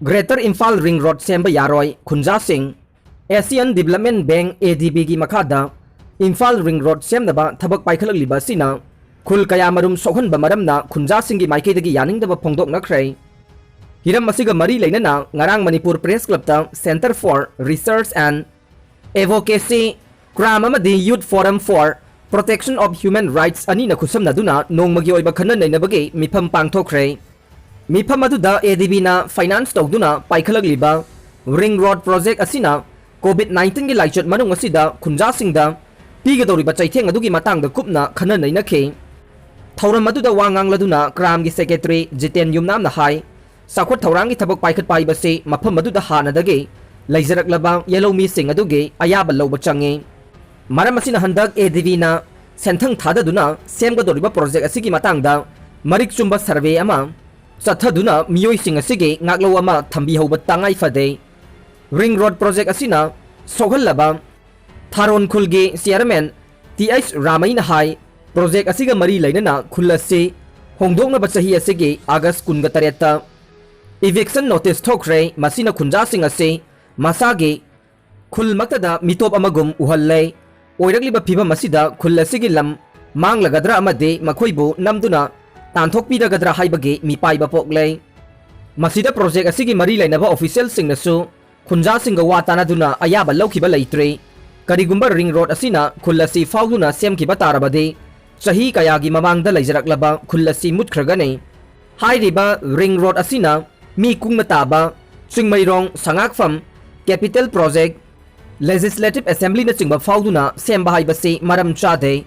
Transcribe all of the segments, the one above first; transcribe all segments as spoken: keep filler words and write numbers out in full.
Greater Imphal Ring Road ꯁꯦꯝꯕ ꯌꯥꯔꯣꯏ, ꯈꯨꯟꯖꯥꯁꯤꯡ꯫ Asian Development Bank, ADB ꯒꯤ ꯃꯈꯥꯗ ꯏꯝꯐꯥꯜ ꯔꯤꯡ ꯔꯣꯗ ꯁꯦꯝꯅꯕ ꯊꯕꯛ ꯄꯥꯏꯈꯠꯂꯛꯂꯤꯕ ꯑꯁꯤꯅ ꯈꯨꯜ ꯀꯌꯥꯃꯔꯨꯝ ꯁꯣꯛꯍꯟꯕ ꯃꯔꯝꯅ ꯈꯨꯟꯖꯥꯁꯤꯡꯒꯤ ꯃꯥꯏꯀꯩꯗꯒꯤ ꯌꯥꯅꯤꯡꯗꯕ ꯐꯣꯡꯗꯣꯛꯅꯈ꯭ꯔꯦ꯫ ꯍꯤꯔꯝ ꯑꯁꯤꯒ ꯃꯔꯤ ꯂꯩꯅꯅ ꯉꯔꯥꯡ ꯃꯅꯤꯄꯨꯔ Press Club ꯇ Centre for Research and Advocacy, CRAM ꯑꯃꯗꯤ Youth Forum for Protection of Human Rights ꯑꯅꯤꯅ ꯈꯨꯠꯁꯝꯅꯗꯨꯅ ꯅꯣꯡꯃꯒꯤ ꯑꯣꯏꯕ ꯈꯟꯅ ꯅꯩꯅꯕꯒꯤ ꯃꯤꯐꯝ ꯄꯥꯡꯊꯣꯛꯈ꯭ꯔꯦ꯫ ꯃꯤꯐꯝ ꯑꯗꯨꯗ ADB ꯅ finance ꯇꯧꯗꯨꯅ ꯄꯥꯏꯈꯠꯂꯛꯂꯤꯕ ꯔꯤꯡ ꯔꯣꯗ ꯄ꯭ꯔꯣꯖꯦꯛ ꯑꯁꯤꯅ COVID nineteen ꯒꯤ ꯂꯥꯏꯆꯠ ꯃꯅꯨꯡ ꯑꯁꯤꯗ ꯈꯨꯟꯖꯥꯁꯤꯡꯗ ꯄꯤꯒꯗꯧꯔꯤꯕ ꯆꯩꯊꯦꯡ ꯑꯗꯨꯒꯤ ꯃꯇꯥꯡꯗ ꯀꯨꯞꯅ ꯈꯟꯅ ꯅꯩꯅꯈꯤ꯫ ꯊꯧꯔꯝ ꯑꯗꯨꯗ ꯋꯥ ꯉꯥꯡꯂꯗꯨꯅ CRAM ꯒꯤ Secretary ꯖꯤꯇꯦꯟ ꯌꯨꯝꯅꯥꯝꯅ ꯍꯥꯏ, ꯆꯥꯎꯈꯠ ꯊꯧꯔꯥꯡꯒꯤ ꯊꯕꯛ ꯄꯥꯏꯈꯠꯄ ꯍꯥꯏꯕꯁꯤ ꯃꯐꯝ ꯑꯗꯨꯗ ꯍꯥꯟꯅꯗꯒꯤ ꯂꯩꯖꯔꯛꯂꯕ ꯌꯦꯜꯍꯧꯃꯤꯁꯤꯡ ꯑꯗꯨꯒꯤ ꯑꯌꯥꯕ ꯂꯧꯕ ꯆꯪꯉꯤ꯫ ꯃꯔꯝ ꯑꯁꯤꯅ ꯍꯟꯗꯛ ADB ꯅ ꯁꯦꯟꯊꯪ ꯊꯥꯗꯗꯨꯅ ꯁꯦꯝꯒꯗꯧꯔꯤꯕ ꯄ꯭ꯔꯣꯖꯦꯛ ꯑꯁꯤꯒꯤ ꯃꯇꯥꯡꯗ ꯃꯔꯤꯛ ꯆꯨꯝꯕ ꯁꯔꯚꯦ ꯑꯃ ꯆꯠꯊꯗꯨꯅ ꯃꯤꯑꯣꯏꯁꯤꯡ ꯑꯁꯤꯒꯤ ꯉꯥꯛꯂꯧ ꯑꯃ ꯊꯝꯕꯤꯍꯧꯕ ꯇꯉꯥꯏ ꯐꯗꯦ꯫ ꯔꯤꯡ ꯔꯣꯗ ꯄ꯭ꯔꯣꯖꯦꯛ ꯑꯁꯤꯅ ꯁꯣꯛꯍꯜꯂꯕ ꯊꯥꯔꯣꯟ ꯈꯨꯜꯒꯤ ꯆꯤꯌꯔꯃꯦꯟ ꯇꯤ ꯑꯩꯆ ꯔꯥꯃꯩꯅ ꯍꯥꯏ, ꯄ꯭ꯔꯣꯖꯦꯛ ꯑꯁꯤꯒ ꯃꯔꯤ ꯂꯩꯅꯅ ꯈꯨꯜ ꯑꯁꯤ ꯍꯣꯡꯗꯣꯛꯅꯕ ꯆꯍꯤ ꯑꯁꯤꯒꯤ ꯑꯥꯒꯁ ꯀꯨꯟꯒ ꯇꯔꯦꯠꯇ eviction notice ꯊꯣꯛꯈ꯭ꯔꯦ꯫ ꯃꯁꯤꯅ ꯈꯨꯟꯖꯥꯁꯤꯡ ꯑꯁꯤ ꯃꯁꯥꯒꯤ ꯈꯨꯜꯃꯛꯇꯗ ꯃꯤꯇꯣꯞ ꯑꯃꯒꯨꯝ ꯎꯍꯜꯂꯦ꯫ ꯑꯣꯏꯔꯛꯂꯤꯕ ꯐꯤꯕꯝ ꯑꯁꯤꯗ ꯈꯨꯜ ꯑꯁꯤꯒꯤ ꯂꯝ ꯃꯥꯡꯂꯒꯗ꯭ꯔꯥ ꯑꯃꯗꯤ ꯃꯈꯣꯏꯕꯨ ꯅꯝꯗꯨꯅ ꯇꯥꯟꯊꯣꯛꯄꯤꯔꯒꯗ꯭ꯔꯥ ꯍꯥꯏꯕꯒꯤ ꯃꯤꯄꯥꯏꯕ ꯄꯣꯛꯂꯦ꯫ ꯃꯁꯤꯗ ꯄ꯭ꯔꯣꯖꯦꯛ ꯑꯁꯤꯒꯤ ꯃꯔꯤ ꯂꯩꯅꯕ ꯑꯣꯐꯤꯁꯤꯌꯦꯜꯁꯤꯡꯅꯁꯨ ꯈꯨꯟꯖꯥꯁꯤꯡꯒ ꯋꯥ ꯇꯥꯅꯗꯨꯅ ꯑꯌꯥꯕ ꯂꯧꯈꯤꯕ ꯂꯩꯇ꯭ꯔꯤ꯫ ꯀꯔꯤꯒꯨꯝꯕ ꯔꯤꯡ ꯔꯣꯗ ꯑꯁꯤꯅ ꯈꯨꯜ ꯑꯁꯤ ꯐꯥꯎꯗꯨꯅ ꯁꯦꯝꯈꯤꯕ ꯇꯥꯔꯕꯗꯤ, ꯆꯍꯤ ꯀꯌꯥꯒꯤ ꯃꯃꯥꯡꯗ ꯂꯩꯖꯔꯛꯂꯕ ꯈꯨꯜ ꯑꯁꯤ ꯃꯨꯠꯈ꯭ꯔꯒꯅꯤ꯫ ꯍꯥꯏꯔꯤꯕ ꯔꯤꯡ ꯔꯣꯗ ꯑꯁꯤꯅ ꯃꯤ ꯀꯨꯡꯅ ꯇꯥꯕ ꯆꯤꯡꯃꯩꯔꯣꯡ, ꯁꯉꯥꯛꯐꯝ, ꯀꯦꯄꯤꯇꯦꯜ ꯄ꯭ꯔꯣꯖꯦꯛ, ꯂꯦꯖꯤꯁꯂꯦꯇꯤꯚ ꯑꯦꯁꯦꯝꯕ꯭ꯂꯤꯅꯆꯤꯡꯕ ꯐꯥꯎꯗꯨꯅ ꯁꯦꯝꯕ ꯍꯥꯏꯕꯁꯤ ꯃꯔꯝ ꯆꯥꯗꯦ꯫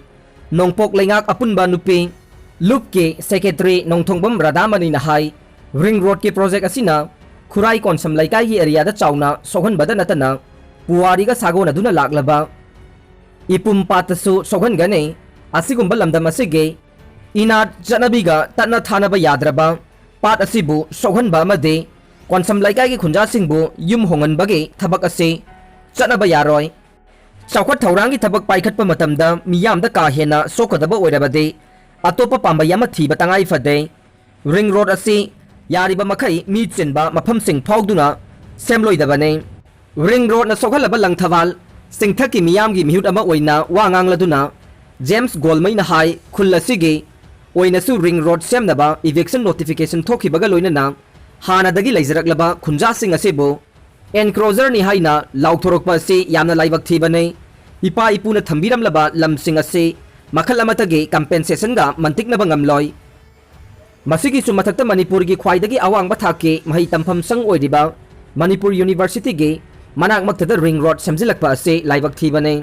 ꯅꯣꯡꯄꯣꯛ ꯂꯩꯉꯥꯛ ꯑꯄꯨꯟꯕ ꯅꯨꯄꯤ ꯂꯨꯞꯀꯤ ꯁꯦꯀ꯭ꯔꯦꯇꯔꯤ ꯅꯣꯡꯊꯣꯡꯕꯝ ꯔꯥꯙꯥꯃꯅꯤꯅ ꯍꯥꯏ, ꯔꯤꯡ ꯔꯣꯗꯀꯤ ꯄ꯭ꯔꯣꯖꯦꯛ ꯑꯁꯤꯅ ꯈꯨꯔꯥꯏ ꯀꯣꯟꯁꯝ ꯂꯩꯀꯥꯏꯒꯤ ꯑꯦꯔꯤꯌꯥꯗ ꯆꯥꯎꯅ ꯁꯣꯛꯍꯟꯕꯗ ꯅꯠꯇꯅ ꯄꯨꯋꯥꯔꯤꯒ ꯁꯥꯒꯣꯟꯅꯗꯨꯅ ꯂꯥꯛꯂꯕ ꯏꯄꯨꯝ ꯄꯥꯠꯇꯁꯨ ꯁꯣꯛꯍꯟꯒꯅꯤ꯫ ꯑꯁꯤꯒꯨꯝꯕ ꯂꯝꯗꯝ ꯑꯁꯤꯒꯤ ꯏꯅꯥꯠ ꯆꯠꯅꯕꯤꯒ ꯇꯠꯅ ꯊꯥꯅꯕ ꯌꯥꯗ꯭ꯔꯕ ꯄꯥꯠ ꯑꯁꯤꯕꯨ ꯁꯣꯛꯍꯟꯕ ꯑꯃꯗꯤ ꯀꯣꯟꯁꯝ ꯂꯩꯀꯥꯏꯒꯤ ꯈꯨꯟꯖꯥꯁꯤꯡꯕꯨ ꯌꯨꯝ ꯍꯣꯡꯍꯟꯕꯒꯤ ꯊꯕꯛ ꯑꯁꯤ ꯆꯠꯅꯕ ꯌꯥꯔꯣꯏ꯫ ꯆꯥꯎꯈꯠ ꯊꯧꯔꯥꯡꯒꯤ ꯊꯕꯛ ꯄꯥꯏꯈꯠꯄ ꯃꯇꯝꯗ ꯃꯤꯌꯥꯝꯗ ꯀꯥ ꯍꯦꯟꯅ ꯁꯣꯛꯀꯗꯕ ꯑꯣꯏꯔꯕꯗꯤ ꯑꯇꯣꯞꯄ ꯄꯥꯝꯕꯩ ꯑꯃ ꯊꯤꯕ ꯇꯉꯥꯏ ꯐꯗꯦ꯫ ꯔꯤꯡ ꯔꯣꯗ ꯑꯁꯤ ꯌꯥꯔꯤꯕ ꯃꯈꯩ ꯃꯤ ꯆꯤꯟꯕ ꯃꯐꯝꯁꯤꯡ ꯐꯥꯎꯗꯨꯅ ꯁꯦꯝꯂꯣꯏꯗꯕꯅꯤ꯫ ꯔꯤꯡ ꯔꯣꯗꯅ ꯁꯣꯛꯍꯜꯂꯕ ꯂꯪꯊꯕꯥꯜ ꯆꯤꯡꯊꯛꯀꯤ ꯃꯤꯌꯥꯝꯒꯤ ꯃꯤꯍꯨꯠ ꯑꯃ ꯑꯣꯏꯅ ꯋꯥ ꯉꯥꯡꯂꯗꯨꯅ ꯖꯦꯝꯁ ꯒꯣꯜꯃꯩꯅ ꯍꯥꯏ, ꯈꯨꯜ ꯑꯁꯤꯒꯤ ꯑꯣꯏꯅꯁꯨ ꯔꯤꯡ ꯔꯣꯗ ꯁꯦꯝꯅꯕ ꯏꯚꯤꯛꯁꯟ ꯅꯣꯇꯤꯐꯤꯀꯦꯁꯟ ꯊꯣꯛꯈꯤꯕꯒ ꯂꯣꯏꯅꯅ ꯍꯥꯟꯅꯗꯒꯤ ꯂꯩꯖꯔꯛꯂꯕ ꯈꯨꯟꯖꯥꯁꯤꯡ ꯑꯁꯤꯕꯨ ꯑꯦꯟꯀ꯭ꯔꯣꯆꯔꯅꯤ ꯍꯥꯏꯅ ꯂꯥꯎꯊꯣꯔꯛꯄ ꯑꯁꯤ ꯌꯥꯝꯅ ꯂꯥꯏꯕꯛ ꯊꯤꯕꯅꯤ꯫ ꯏꯄꯥ ꯏꯄꯨꯅ ꯊꯝꯕꯤꯔꯝꯂꯕ ꯂꯝꯁꯤꯡ ꯑꯁꯤ ꯃꯈꯜ ꯑꯃꯠꯇꯒꯤ ꯀꯝꯄꯦꯟꯁꯦꯁꯟꯒ ꯃꯟꯇꯤꯛꯅꯕ ꯉꯝꯂꯣꯏ꯫ ꯃꯁꯤꯒꯤꯁꯨ ꯃꯊꯛꯇ ꯃꯅꯤꯄꯨꯔꯒꯤ ꯈ꯭ꯋꯥꯏꯗꯒꯤ ꯑꯋꯥꯡꯕ ꯊꯥꯛꯀꯤ ꯃꯍꯩ ꯇꯝꯐꯝ ꯁꯪ ꯑꯣꯏꯔꯤꯕ ꯃꯅꯤꯄꯨꯔ ꯌꯨꯅꯤꯚꯔꯁꯤꯇꯤꯒꯤ ꯃꯅꯥꯛꯃꯛꯇꯗ ꯔꯤꯡ ꯔꯣꯗ ꯁꯦꯝꯖꯤꯜꯂꯛꯄ ꯑꯁꯤ ꯂꯥꯏꯕꯛ ꯊꯤꯕꯅꯤ꯫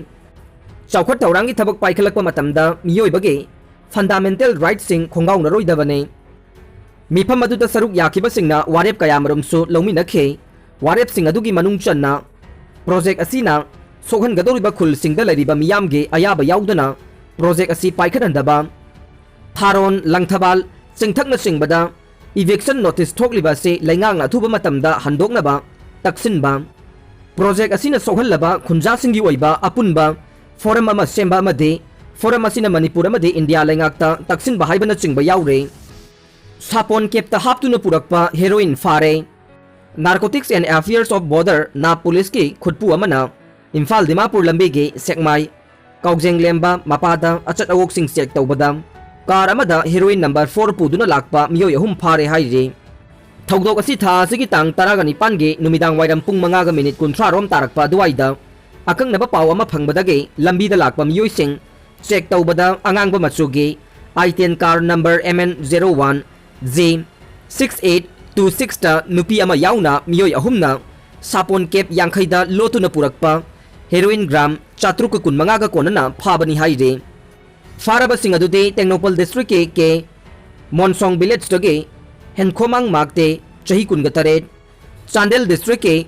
ꯆꯥꯎꯈꯠ ꯊꯧꯔꯥꯡꯒꯤ ꯊꯕꯛ ꯄꯥꯏꯈꯠꯂꯛꯄ ꯃꯇꯝꯗ ꯃꯤꯑꯣꯏꯕꯒꯤ ꯐꯟꯗꯥꯃꯦꯟꯇꯦꯜ ꯔꯥꯏꯠꯁꯤꯡ ꯈꯣꯡꯒꯥꯎꯅꯔꯣꯏꯗꯕꯅꯤ꯫ ꯃꯤꯐꯝ ꯑꯗꯨꯗ ꯁꯔꯨꯛ ꯌꯥꯈꯤꯕꯁꯤꯡꯅ ꯋꯥꯔꯦꯞ ꯀꯌꯥꯃꯔꯨꯝꯁꯨ ꯂꯧꯃꯤꯟꯅꯈꯤ꯫ ꯋꯥꯔꯦꯞꯁꯤꯡ ꯑꯗꯨꯒꯤ ꯃꯅꯨꯡ ꯆꯟꯅ ꯄ꯭ꯔꯣꯖꯦꯛ ꯑꯁꯤꯅ ꯁꯣꯛꯍꯟꯒꯗꯧꯔꯤꯕ ꯈꯨꯜꯁꯤꯡꯗ ꯂꯩꯔꯤꯕ ꯃꯤꯌꯥꯝꯒꯤ ꯑꯌꯥꯕ ꯌꯥꯎꯗꯅ ꯄ꯭ꯔꯣꯖꯦꯛ ꯑꯁꯤ ꯄꯥꯏꯈꯠꯍꯟꯗꯕ, ꯊꯥꯔꯣꯟ, ꯂꯪꯊꯕꯥꯜ, ꯆꯤꯡꯊꯛꯅꯆꯤꯡꯕꯗ ꯏꯚꯤꯛꯁꯟ ꯅꯣꯇꯤꯁ ꯊꯣꯛꯂꯤꯕ ꯑꯁꯤ ꯂꯩꯉꯥꯛꯅ ꯑꯊꯨꯕ ꯃꯇꯝꯗ ꯍꯟꯗꯣꯛꯅꯕ ꯇꯛꯁꯤꯟꯕ, ꯄ꯭ꯔꯣꯖꯦꯛ ꯑꯁꯤꯅ ꯁꯣꯛꯍꯜꯂꯕ ꯈꯨꯟꯖꯥꯁꯤꯡꯒꯤ ꯑꯣꯏꯕ ꯑꯄꯨꯟꯕ ꯐꯣꯔꯝ ꯑꯃ ꯁꯦꯝꯕ ꯑꯃꯗꯤ ꯐꯣꯔꯝ ꯑꯁꯤꯅ ꯃꯅꯤꯄꯨꯔ ꯑꯃꯗꯤ ꯏꯟꯗꯤꯌꯥ ꯂꯩꯉꯥꯛꯇ ꯇꯛꯁꯤꯟꯕ ꯍꯥꯏꯕꯅꯆꯤꯡꯕ ꯌꯥꯎꯔꯤ꯫ ꯁꯥꯄꯣꯟ ꯀꯦꯞꯇ ꯍꯥꯞꯇꯨꯅ ꯄꯨꯔꯛꯄ ꯍꯦꯔꯣꯏꯟ ꯐꯥꯔꯦ꯫ Narcotics and Affairs of Border, ꯅꯥꯞ ꯄꯨꯂꯤꯁꯀꯤ ꯈꯨꯠꯄꯨ ꯑꯃꯅ ꯏꯝꯐꯥꯜ ꯗꯤꯃꯥꯄꯨꯔ ꯂꯝꯕꯤꯒꯤ ꯁꯦꯛꯃꯥꯏ ꯀꯥꯎꯖꯦꯡꯂꯦꯝꯕ ꯃꯄꯥꯗ ꯑꯆꯠ ꯑꯋꯣꯛꯁꯤꯡ ꯆꯦꯛ ꯇꯧꯕꯗ ꯀꯥꯔ ꯑꯃꯗ ꯍꯦꯔꯣꯏꯟ ꯅꯝꯕꯔ ꯐꯣꯔ ꯄꯨꯗꯨꯅ ꯂꯥꯛꯄ ꯃꯤꯑꯣꯏ ꯑꯍꯨꯝ ꯐꯥꯔꯦ ꯍꯥꯏꯔꯤ꯫ ꯊꯧꯗꯣꯛ ꯑꯁꯤ ꯊꯥ ꯑꯁꯤꯒꯤ ꯇꯥꯡ ꯇꯔꯥꯒ ꯅꯤꯄꯥꯟꯒꯤ ꯅꯨꯃꯤꯗꯥꯡ ꯋꯥꯏꯔꯝ ꯄꯨꯡ ꯃꯉꯥꯒ ꯃꯤꯅꯤꯠ ꯀꯨꯟꯊ꯭ꯔꯥ ꯔꯣꯝ ꯇꯥꯔꯛꯄ ꯑꯗꯨꯋꯥꯏꯗ ꯑꯀꯛꯅꯕ ꯄꯥꯎ ꯑꯃ ꯐꯪꯕꯗꯒꯤ ꯂꯝꯕꯤꯗ ꯂꯥꯛꯄ ꯃꯤꯑꯣꯏꯁꯤꯡ ꯆꯦꯛ ꯇꯧꯕꯗ ꯑꯉꯥꯡꯕ ꯃꯆꯨꯒꯤ I ten car number M N zero one J six eight two six ꯇ ꯅꯨꯄꯤ ꯑꯃ ꯌꯥꯎꯅ ꯃꯤꯑꯣꯏ ꯑꯍꯨꯝꯅ ꯁꯥꯄꯣꯟ ꯀꯦꯞ ꯌꯥꯡꯈꯩꯗ ꯂꯣꯠꯇꯨꯅ ꯄꯨꯔꯛꯄ ꯍꯦꯔꯣꯏꯟ ꯒ꯭ꯔꯥꯝ ꯆꯥꯇ꯭ꯔꯨꯛꯀ ꯀꯨꯟꯃꯉꯥꯒ ꯀꯣꯟꯅꯅ ꯐꯥꯕꯅꯤ ꯍꯥꯏꯔꯤ꯫ ꯐꯥꯔꯕꯁꯤꯡ ꯑꯗꯨꯗꯤ ꯇꯦꯡꯅꯧꯄꯜ ꯗꯤꯁꯇ꯭ꯔꯤꯛꯀꯤ ꯀꯦ ꯃꯣꯟꯁꯣꯡ ꯚꯤꯂꯦꯖꯇꯒꯤ ꯍꯦꯟꯈꯣꯃꯥꯡ ꯃꯥꯛꯇꯦ, ꯆꯍꯤ ꯀꯨꯟꯒ ꯇꯔꯦꯠ, ꯆꯥꯟꯗꯦꯜ ꯗꯤꯁꯇ꯭ꯔꯤꯛꯀꯤ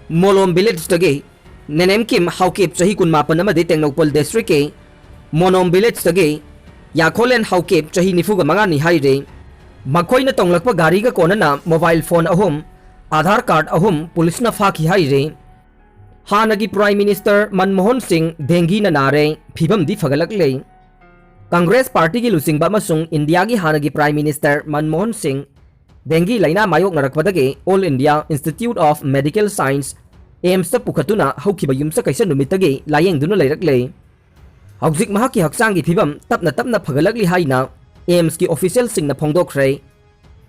ꯃꯣꯂꯣꯝ ꯚꯤꯂꯦꯖꯇꯒꯤ ꯅꯦꯅꯦꯝꯀꯤꯝ ꯍꯥꯎꯀꯤꯞ, ꯆꯍꯤ ꯀꯨꯟꯃꯥꯄꯟ, ꯑꯃꯗꯤ ꯇꯦꯡꯅꯧꯄꯜ ꯗꯤꯁꯇ꯭ꯔꯤꯛꯀꯤ ꯃꯣꯅꯣꯝ ꯚꯤꯂꯦꯖꯇꯒꯤ ꯌꯥꯈꯣꯂꯦꯟ ꯍꯥꯎꯀꯤꯞ, ꯆꯍꯤ ꯅꯤꯐꯨꯒ ꯃꯉꯥꯅꯤ ꯍꯥꯏꯔꯤ꯫ ꯃꯈꯣꯏꯅ ꯇꯣꯡꯂꯛꯄ ꯒꯥꯔꯤꯒ ꯀꯣꯟꯅꯅ ꯃꯣꯕꯥꯏꯜ ꯐꯣꯟ ꯑꯍꯨꯝ, ꯑꯥꯙꯥꯔ ꯀꯥꯔꯗ ꯑꯍꯨꯝ ꯄꯨꯂꯤꯁꯅ ꯐꯥꯈꯤ ꯍꯥꯏꯔꯤ꯫ ꯍꯥꯟꯅꯒꯤ ꯄ꯭ꯔꯥꯏꯝ ꯃꯤꯅꯤꯁꯇꯔ ꯃꯟꯃꯣꯍꯟ ꯁꯤꯡ ꯗꯦꯡꯒꯤꯅ ꯅꯥꯔꯦ, ꯐꯤꯕꯝꯗꯤ ꯐꯒꯠꯂꯛꯂꯦ꯫ ꯀꯪꯒ꯭ꯔꯦꯁ ꯄꯥꯔꯇꯤꯒꯤ ꯂꯨꯆꯤꯡꯕ ꯑꯃꯁꯨꯡ ꯏꯟꯗꯤꯌꯥꯒꯤ ꯍꯥꯟꯅꯒꯤ ꯄ꯭ꯔꯥꯏꯝ ꯃꯤꯅꯤꯁꯇꯔ ꯃꯟꯃꯣꯍꯟ ꯁꯤꯡ ꯗꯦꯡꯒꯤ ꯂꯥꯏꯅꯥ ꯃꯥꯌꯣꯛꯅꯔꯛꯄꯗꯒꯤ All India Institute of Medical Science, AIIMSꯇ ꯄꯨꯈꯠꯇꯨꯅ ꯍꯧꯈꯤꯕ ꯌꯨꯝꯁꯀꯩꯁ ꯅꯨꯃꯤꯠꯇꯒꯤ ꯂꯥꯌꯦꯡꯗꯨꯅ ꯂꯩꯔꯛꯂꯦ꯫ ꯍꯧꯖꯤꯛ ꯃꯍꯥꯛꯀꯤ ꯍꯛꯆꯥꯡꯒꯤ ꯐꯤꯕꯝ ꯇꯞꯅ ꯇꯞꯅ ꯐꯒꯠꯂꯛꯂꯤ ꯍꯥꯏꯅ AIIMSꯀꯤ officialꯁꯤꯡꯅ ꯐꯣꯡꯗꯣꯛꯈ꯭ꯔꯦ꯫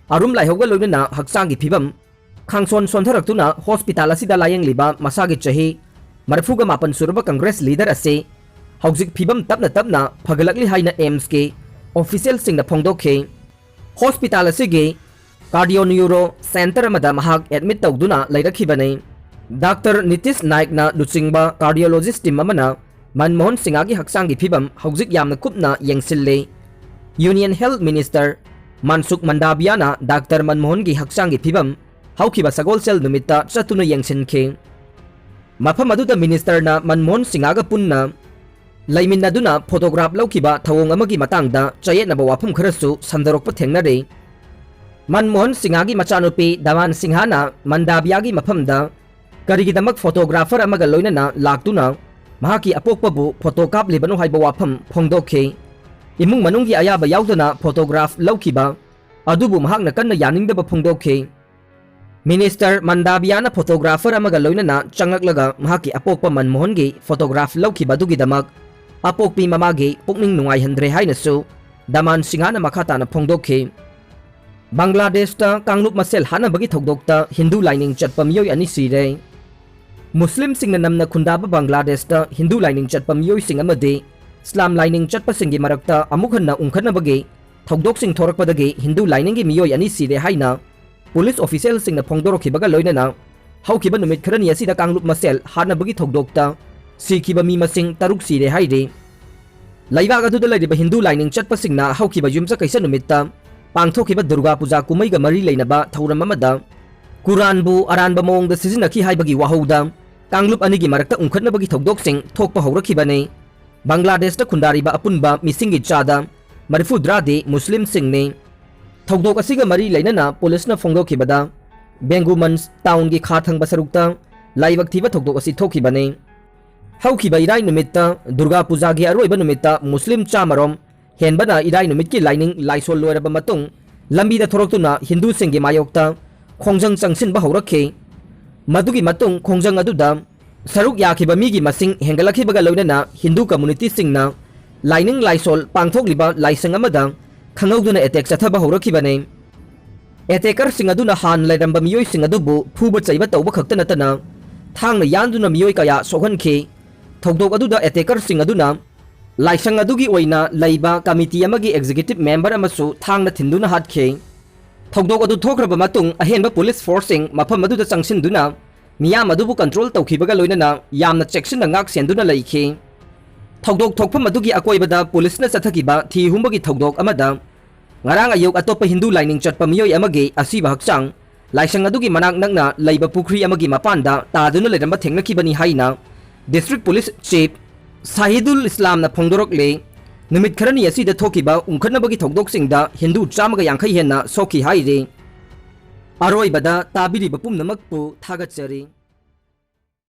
ꯑꯔꯨꯝ ꯂꯥꯏꯍꯧꯒ ꯂꯣꯏꯅꯅ ꯍꯛꯆꯥꯡꯒꯤ ꯐꯤꯕꯝ ꯈꯥꯡꯁꯣꯟ ꯁꯣꯟꯊꯔꯛꯇꯨꯅ hospital ꯑꯁꯤꯗ ꯂꯥꯌꯦꯡꯂꯤꯕ ꯃꯁꯥꯒꯤ ꯆꯍꯤ ꯃꯔꯤꯐꯨꯒ ꯃꯥꯄꯟ ꯁꯨꯔꯕ Congress leader ꯑꯁꯤ ꯍꯧꯖꯤꯛ ꯐꯤꯕꯝ ꯇꯞꯅ ꯇꯞꯅ ꯐꯒꯠꯂꯛꯂꯤ ꯍꯥꯏꯅ AIIMSꯀꯤ officialꯁꯤꯡꯅ ꯐꯣꯡꯗꯣꯛꯈꯤ꯫ Hospital ꯑꯁꯤꯒꯤ Cardio Neuro Centre ꯑꯃꯗ ꯃꯍꯥꯛ admit ꯇꯧꯗꯨꯅ ꯂꯩꯔꯛꯈꯤꯕꯅꯤ꯫ Doctor ꯅꯤꯇꯤꯁ ꯅꯥꯏꯛꯅ ꯂꯨꯆꯤꯡꯕ cardiologist team ꯑꯃꯅ ꯃꯟꯃꯣꯍꯟ ꯁꯤꯡꯍꯒꯤ ꯍꯛꯆꯥꯡꯒꯤ ꯐꯤꯕꯝ ꯍꯧꯖꯤꯛ ꯌꯥꯝꯅ ꯀꯨꯞꯅ ꯌꯦꯡꯁꯤꯜꯂꯤ꯫ Union Health Minister ꯃꯟꯁꯨꯈ ꯃꯟꯗꯥꯕꯤꯌꯥꯅ Doctor ꯃꯟꯃꯣꯍꯟꯒꯤ ꯍꯛꯆꯥꯡꯒꯤ ꯐꯤꯕꯝ ꯍꯧꯈꯤꯕ ꯁꯒꯣꯜꯁꯦꯜ ꯅꯨꯃꯤꯠꯇ ꯆꯠꯇꯨꯅ ꯌꯦꯡꯁꯤꯟꯈꯤ꯫ ꯃꯐꯝ ꯑꯗꯨꯗ ministerꯅ ꯃꯟꯃꯣꯍꯟ ꯁꯤꯡꯍꯒ ꯄꯨꯟꯅ ꯂꯩꯃꯤꯟꯅꯗꯨꯅ photograph ꯂꯧꯈꯤꯕ ꯊꯧꯑꯣꯡ ꯑꯃꯒꯤ ꯃꯇꯥꯡꯗ ꯆꯌꯦꯠꯅꯕ ꯋꯥꯐꯝ ꯈꯔꯁꯨ ꯁꯟꯗꯣꯔꯛꯄ ꯊꯦꯡꯅꯔꯤ꯫ ꯃꯟꯃꯣꯍꯟ ꯁꯤꯡꯍꯒꯤ ꯃꯆꯥꯅꯨꯄꯤ ꯗꯃꯥꯟ ꯁꯤꯡꯍꯅ ꯃꯟꯗꯥꯕꯤꯌꯥꯒꯤ ꯃꯐꯝꯗ ꯀꯔꯤꯒꯤꯗꯃꯛ photographer ꯑꯃꯒ ꯂꯣꯏꯅꯅ ꯂꯥꯛꯇꯨꯅ ꯃꯍꯥꯛꯀꯤ ꯑꯄꯣꯛꯄꯕꯨ photo ꯀꯥꯞꯂꯤꯕꯅꯣ ꯍꯥꯏꯕ ꯋꯥꯐꯝ ꯐꯣꯡꯗꯣꯛꯈꯤ꯫ ꯏꯃꯨꯡ ꯃꯅꯨꯡꯒꯤ ꯑꯌꯥꯕ ꯌꯥꯎꯗꯅ photograph ꯂꯧꯈꯤꯕ ꯑꯗꯨꯕꯨ ꯃꯍꯥꯛꯅ ꯀꯟꯅ ꯌꯥꯅꯤꯡꯗꯕ ꯐꯣꯡꯗꯣꯛꯈꯤ꯫ Minister ꯃꯟꯗꯥꯕꯤꯌꯥꯅ photographer ꯑꯃꯒ ꯂꯣꯏꯅꯅ ꯆꯪꯂꯛꯂꯒ ꯃꯍꯥꯛꯀꯤ ꯑꯄꯣꯛꯄ ꯃꯟꯃꯣꯍꯟꯒꯤ photograph ꯂꯧꯈꯤꯕ ꯑꯗꯨꯒꯤꯗꯃꯛ ꯑꯄꯣꯛꯄꯤ ꯃꯃꯥꯒꯤ ꯄꯨꯛꯅꯤꯡ ꯅꯨꯡꯉꯥꯏꯍꯟꯗ꯭ꯔꯦ ꯍꯥꯏꯅꯁꯨ ꯗꯃꯥꯟ ꯁꯤꯡꯍꯅ ꯃꯈꯥ ꯇꯥꯅ ꯐꯣꯡꯗꯣꯛꯈꯤ꯫ ꯕꯪꯒ꯭ꯂꯥꯗꯦꯁꯇ ꯀꯥꯡꯂꯨꯞ ꯃꯁꯦꯜ ꯍꯥꯠꯅꯕꯒꯤ ꯊꯧꯗꯣꯛꯇ ꯍꯤꯟꯗꯨ ꯂꯥꯏꯅꯤꯡ ꯆꯠꯄ ꯃꯤꯑꯣꯏ ꯑꯅꯤ ꯁꯤꯔꯦ꯫ ꯃꯨꯁꯂꯤꯝꯁꯤꯡꯅ ꯅꯝꯅ ꯈꯨꯟꯗꯥꯕ ꯕꯪꯒ꯭ꯂꯥꯗꯦꯁꯇ ꯍꯤꯟꯗꯨ ꯂꯥꯏꯅꯤꯡ ꯆꯠꯄ ꯃꯤꯑꯣꯏꯁꯤꯡ ꯑꯃꯗꯤ ꯏꯁꯂꯥꯝ ꯂꯥꯏꯅꯤꯡ ꯆꯠꯄꯁꯤꯡꯒꯤ ꯃꯔꯛꯇ ꯑꯃꯨꯛ ꯍꯟꯅ ꯎꯪꯈꯠꯅꯕꯒꯤ ꯊꯧꯗꯣꯛꯁꯤꯡ ꯊꯣꯔꯛꯄꯗꯒꯤ ꯍꯤꯟꯗꯨ ꯂꯥꯏꯅꯤꯡꯒꯤ ꯃꯤꯑꯣꯏ ꯑꯅꯤ ꯁꯤꯔꯦ ꯍꯥꯏꯅ ꯄꯨꯂꯤꯁ officialꯁꯤꯡꯅ ꯐꯣꯡꯗꯣꯔꯛꯈꯤꯕꯒ ꯂꯣꯏꯅꯅ ꯍꯧꯈꯤꯕ ꯅꯨꯃꯤꯠ ꯈꯔꯅꯤ ꯑꯁꯤꯗ ꯀꯥꯡꯂꯨꯞ ꯃꯁꯦꯜ ꯍꯥꯠꯅꯕꯒꯤ ꯊꯧꯗꯣꯛꯇ ꯁꯤꯈꯤꯕ ꯃꯤ ꯃꯁꯤꯡ ꯇꯔꯨꯛ ꯁꯤꯔꯦ ꯍꯥꯏꯔꯤ꯫ ꯂꯩꯕꯥꯛ ꯑꯗꯨꯗ ꯂꯩꯔꯤꯕ ꯍꯤꯟꯗꯨ ꯂꯥꯏꯅꯤꯡ ꯆꯠꯄꯁꯤꯡꯅ ꯍꯧꯈꯤꯕ ꯌꯨꯝꯁꯀꯩꯁ ꯅꯨꯃꯤꯠꯇ ꯄꯥꯡꯊꯣꯛꯈꯤꯕ ꯗꯨꯔꯒꯥ ꯄꯨꯖꯥ ꯀꯨꯝꯍꯩꯒ ꯃꯔꯤ ꯂꯩꯅꯕ ꯊꯧꯔꯝ ꯑꯃꯗ ꯀꯨꯔꯥꯟꯕꯨ ꯑꯔꯥꯟꯕ ꯃꯑꯣꯡꯗ ꯁꯤꯖꯤꯟꯅꯈꯤ ꯍꯥꯏꯕꯒꯤ ꯋꯥꯍꯧꯗ ꯀꯥꯡꯂꯨꯞ ꯑꯅꯤꯒꯤ ꯃꯔꯛꯇ ꯎꯪꯈꯠꯅꯕꯒꯤ ꯊꯧꯗꯣꯛꯁꯤꯡ ꯊꯣꯛꯄ ꯍꯧꯔꯛꯈꯤꯕꯅꯤ꯫ ꯕꯪꯒ꯭ꯂꯥꯗꯦꯁꯇ ꯈꯨꯟꯗꯥꯔꯤꯕ ꯑꯄꯨꯟꯕ ꯃꯤꯁꯤꯡꯒꯤ ꯆꯥꯗ ꯃꯔꯤꯐꯨꯇꯔꯥꯗꯤ ꯃꯨꯁꯂꯤꯝꯁꯤꯡꯅꯤ꯫ ꯊꯧꯗꯣꯛ ꯑꯁꯤꯒ ꯃꯔꯤ ꯂꯩꯅꯅ ꯄꯨꯂꯤꯁꯅ ꯐꯣꯡꯗꯣꯛꯈꯤꯕꯗ ꯕꯦꯡꯒꯨꯃꯟꯁ ꯇꯥꯎꯟꯒꯤ ꯈꯥ ꯊꯪꯕ ꯁꯔꯨꯛꯇ ꯂꯥꯏꯕꯛ ꯊꯤꯕ ꯊꯧꯗꯣꯛ ꯑꯁꯤ ꯊꯣꯛꯈꯤꯕꯅꯤ꯫ ꯍꯧꯈꯤꯕ ꯏꯔꯥꯏ ꯅꯨꯃꯤꯠꯇ ꯗꯨꯔꯒꯥ ꯄꯨꯖꯥꯒꯤ ꯑꯔꯣꯏꯕ ꯅꯨꯃꯤꯠꯇ ꯃꯨꯁꯂꯤꯝ ꯆꯥꯃꯔꯣꯝ ꯍꯦꯟꯕꯅ ꯏꯔꯥꯏ ꯅꯨꯃꯤꯠꯀꯤ ꯂꯥꯏꯅꯤꯡ ꯂꯥꯏꯁꯣꯜ ꯂꯣꯏꯔꯕ ꯃꯇꯨꯡ ꯂꯝꯕꯤꯗ ꯊꯣꯔꯛꯇꯨꯅ ꯍꯤꯟꯗꯨꯁꯤꯡꯒꯤ ꯃꯥꯌꯣꯛꯇ ꯈꯣꯡꯖꯪ ꯆꯪꯁꯤꯟꯕ ꯍꯧꯔꯛꯈꯤ꯫ ꯃꯗꯨꯒꯤ ꯃꯇꯨꯡ ꯈꯣꯡꯖꯪ ꯑꯗꯨꯗ ꯁꯔꯨꯛ ꯌꯥꯈꯤꯕ ꯃꯤꯒꯤ ꯃꯁꯤꯡ ꯍꯦꯟꯒꯠꯂꯛꯈꯤꯕꯒ ꯂꯣꯏꯅꯅ ꯍꯤꯟꯗꯨ ꯀꯝꯃꯨꯅꯤꯇꯤꯁꯤꯡꯅ ꯂꯥꯏꯅꯤꯡ ꯂꯥꯏꯁꯣꯜ ꯄꯥꯡꯊꯣꯛꯂꯤꯕ ꯂꯥꯏꯁꯪ ꯑꯃꯗ ꯈꯪꯍꯧꯗꯅ ꯑꯦꯇꯦꯛ ꯆꯠꯊꯕ ꯍꯧꯔꯛꯈꯤꯕꯅꯤ꯫ ꯑꯦꯇꯦꯀꯔꯁꯤꯡ ꯑꯗꯨꯅ ꯍꯥꯟꯅ ꯂꯩꯔꯝꯕ ꯃꯤꯑꯣꯏꯁꯤꯡ ꯑꯗꯨꯕꯨ ꯐꯨꯕ ꯆꯩꯕ ꯇꯧꯕ ꯈꯛꯇ ꯅꯠꯇꯅ ꯊꯥꯡꯅ ꯌꯥꯟꯗꯨꯅ ꯃꯤꯑꯣꯏ ꯀꯌꯥ ꯁꯣꯛꯍꯟꯈꯤ꯫ ꯊꯧꯗꯣꯛ ꯑꯗꯨꯗ ꯑꯦꯇꯦꯀꯔꯁꯤꯡ ꯑꯗꯨꯅ ꯂꯥꯏꯁꯪ ꯑꯗꯨꯒꯤ ꯑꯣꯏꯅ ꯂꯩꯕ ꯀꯃꯤꯇꯤ ꯑꯃꯒꯤ ꯑꯦꯛꯖꯤꯀ꯭ꯌꯨꯇꯤꯚ ꯃꯦꯝꯕꯔ ꯑꯃꯁꯨ ꯊꯥꯡꯅ ꯊꯤꯟꯗꯨꯅ ꯍꯥꯠꯈꯤ꯫ ꯊꯧꯗꯣꯛ ꯑꯗꯨ ꯊꯣꯛꯈ꯭ꯔꯕ ꯃꯇꯨꯡ ꯑꯍꯦꯟꯕ ꯄꯨꯂꯤꯁ ꯐꯣꯔꯁꯁꯤꯡ ꯃꯐꯝ ꯑꯗꯨꯗ ꯆꯪꯁꯤꯟꯗꯨꯅ ꯃꯤꯌꯥꯝ ꯑꯗꯨꯕꯨ ꯀꯟꯇ꯭ꯔꯣꯜ ꯇꯧꯈꯤꯕꯒ ꯂꯣꯏꯅꯅ ꯌꯥꯝꯅ ꯆꯦꯛꯁꯤꯟꯅ ꯉꯥꯛ ꯁꯦꯟꯗꯨꯅ ꯂꯩꯈꯤ꯫ ꯊꯧꯗꯣꯛ ꯊꯣꯛꯐꯝ ꯑꯗꯨꯒꯤ ꯑꯀꯣꯏꯕꯗ ꯄꯨꯂꯤꯁꯅ ꯆꯠꯊꯈꯤꯕ ꯊꯤ ꯍꯨꯝꯕꯒꯤ ꯊꯧꯗꯣꯛ ꯑꯃꯗ ꯉꯔꯥꯡ ꯑꯌꯨꯛ ꯑꯇꯣꯞꯄ ꯍꯤꯟꯗꯨ ꯂꯥꯏꯅꯤꯡ ꯆꯠꯄ ꯃꯤꯑꯣꯏ ꯑꯃꯒꯤ ꯑꯁꯤꯕ ꯍꯛꯆꯥꯡ ꯂꯥꯏꯁꯪ ꯑꯗꯨꯒꯤ ꯃꯅꯥꯛ ꯅꯛꯅ ꯂꯩꯕ ꯄꯨꯈ꯭ꯔꯤ ꯑꯃꯒꯤ ꯃꯄꯥꯟꯗ ꯇꯥꯗꯨꯅ ꯂꯩꯔꯝꯕ ꯊꯦꯡꯅꯈꯤꯕꯅꯤ ꯍꯥꯏꯅ ꯗꯤꯁꯇ꯭ꯔꯤꯛ ꯄꯨꯂꯤꯁ ꯆꯤꯐ ꯁꯥꯍꯤꯗꯨꯜ ꯏꯁꯂꯥꯝꯅ ꯐꯣꯡꯗꯣꯔꯛꯂꯦ꯫ ꯅꯨꯃꯤꯠ ꯈꯔꯅꯤ ꯑꯁꯤꯗ ꯊꯣꯛꯈꯤꯕ ꯎꯪꯈꯠꯅꯕꯒꯤ ꯊꯧꯗꯣꯛꯁꯤꯡꯗ ꯍꯤꯟꯗꯨ ꯆꯥꯝꯃꯒ ꯌꯥꯡꯈꯩ ꯍꯦꯟꯅ ꯁꯣꯛꯈꯤ ꯍꯥꯏꯔꯤ꯫ ꯑꯔꯣꯏꯕꯗ ꯇꯥꯕꯤꯔꯤꯕ ꯄꯨꯝꯅꯃꯛꯄꯨ ꯊꯥꯒꯠꯆꯔꯤ꯫